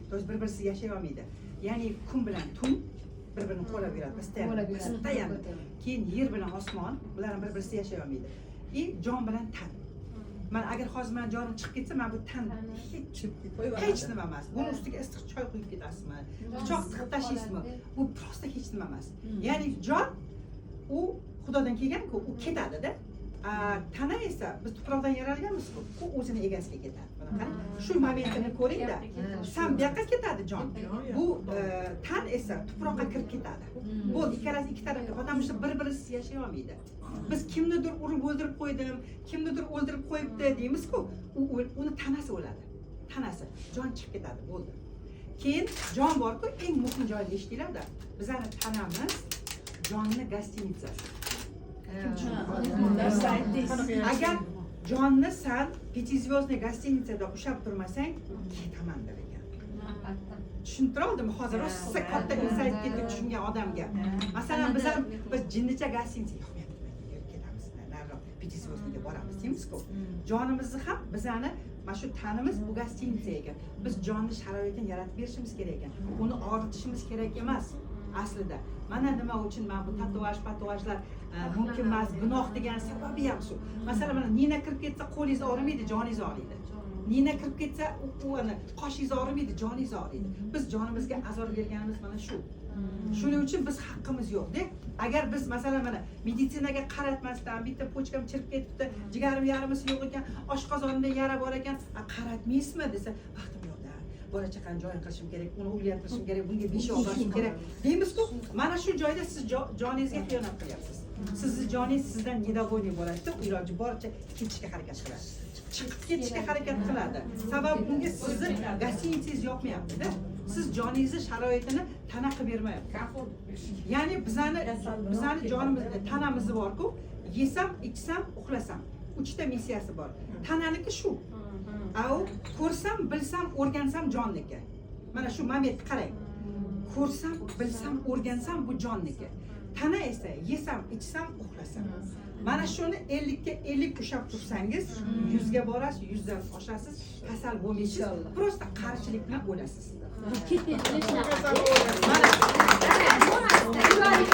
То есть bir birisiz yashay olmaydi. Ya'ni kun bilan tun bir birini quvlab yuradi постоянно. Quvlab yuradi. Постоянно. Keyin yer bilan osmon, bular ham bir birisiz yashay olmaydi. И jon bilan tan. Mana agar hozir mani jonim chiqib ketsa, mana bu tan hech hech nima emas. Buni ustiga issiq choy quyib ketasizmi, pichoq tiqib tashlaysizmi, bu просто hech nima emas. Ya'ni jon u xudodan kelganku, u ketadida. Tana esa biz tuproqdan yaralganmiz-ku, u o'zini egasiga ketadi. Mana qarang, shu momentini ko'ringda. San bu yoqqa ketadi jon, bu tan esa tuproqqa kirib ketadi. Bo'ldi, ikkalasi ikki tarafga, потому что bir birisiz yashay olmaydi. Biz kimnidir urib o'ldirib qo'ydim, kimnidir o'ldirib qo'yibdi deymizku, u uni tanasi o'ladi, tanasi, jon chiqib ketadi, bo'ldi. Keyin jon borku, eng muhim joyini eshitinglarda, bizani tanamiz jonni гостиница si. Kim tushundi? Agar jonni san пятизвездный гостиница da ushlab turmasang, ketaman der ekan. Tushuntira oldimmi? Hozir rosa katta инсайт ketdi tushungan odamga. Masalan, biz ham, biz jinnicha гостиница yo'q, men ketamiz, nariroq пятизвездный ga boramiz deymizku. Jonimizni ham, bizani mana shu tanimiz bu гостиница ekan. Biz jonni sharoitini yaratib berishimiz kerak ekan, uni og'ritishimiz kerak emas aslida. Mana nima uchun mana bu tatuaj patuajlar mumkin emas, gunoh degan sababi ham shu. Masalan, mana nina kirib ketsa, qo'lingiz og'rimaydi, joningiz og'riydi. Nina kirib ketsa, u ana qoshingiz og'rimaydi, joningiz og'riydi. Biz jonimizga azor berganimiz mana shu. Shuning uchun biz haqqimiz yo'qda. Agar biz, masalan, mana meditsinaga qaratmasdan, bitta почка m chirib ketibdi, jigarim yarmisi yo'q ekan, oshqozonimda yara bor ekan, "A, qaratmaysizmi?" desa, "Vaqtim yo'qda, bola chaqani joyin qilishim kerak, uni uylantirishim kerak, bunga beshyog' borishim kerak" deymizku. Mana shu joyda siz joningizga xiyonat qilyapsiz. Sizni joningiz sizdan недовольный bo'ladida, iloji boricha ketishga harakat qiladi, chiqib ketishga harakat qiladi. Sababi unga sizni гостиница ngiz yoqmayaptida, siz joningizni sharoitini tana qilib bermayapti. Ya'ni bizani jonimiz, tanamizni borku, yesam, ichsam, uxlasam, uchta missiyasi bor tananiki shu. A u ko'rsam, bilsam, o'rgansam jonniki. Mana shu moment, qarang: ko'rsam, bilsam, o'rgansam, bu jonniki. Tana esa yesam, ichsam, uxlasam. Mana shuni 50ga 50 ushlab tursangiz, 100ga borasiz, 100dan oshasiz, kasal bo'lmaysiz, просто qarichilik bilan o'lasiz. Mana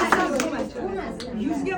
kasal bo'lmaysiz 100ga.